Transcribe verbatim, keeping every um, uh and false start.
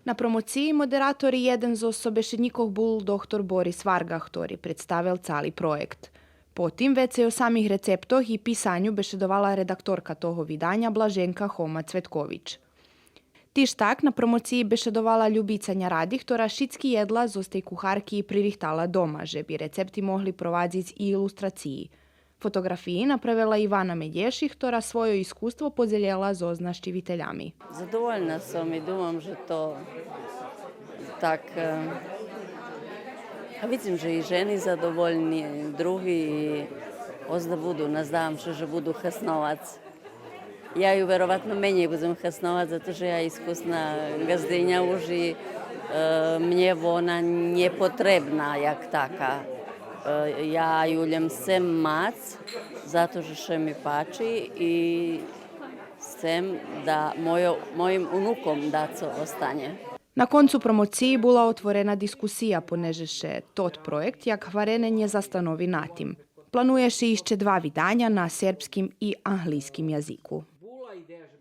На промоциї модератор и єден зоз собешеднїкох бул доктор Борис Варґа, хтори представел цали проєкт. Потим, вецей о самих рецептох и писаню бешедовала редакторка того виданя Блаженка Хома Цветкович. Тиж так, на промоциї бешедовала Любица Няради, хтора шицки єдла зоз тей кухарки пририхтала дома, же би рецепти могли провадзиц и илустрациї. Фотоґрафиї направела Ивана Медєши, хтора свойо искуство подзелєла зоз нащивителями. Задовольна сом и думам же то так, е, а видзим же и жени задовольни, други, и озда буду, наздавам ше же буду хасновац. Я ю вероватно менєй будзем хасновац, зато же я искусна ґаздиня уж и, е, мнє вона нє потребна як така. Е, я ю лєм сцем мац, зато же ше ми пачи и сцем да мойо-, моїм унуком дацо останє. На концу промоциї була отворена дискусия, понеже ше тот проєкт, як гварене, нє застанови на тим. Планує ше ище два виданя на сербским и английским язику.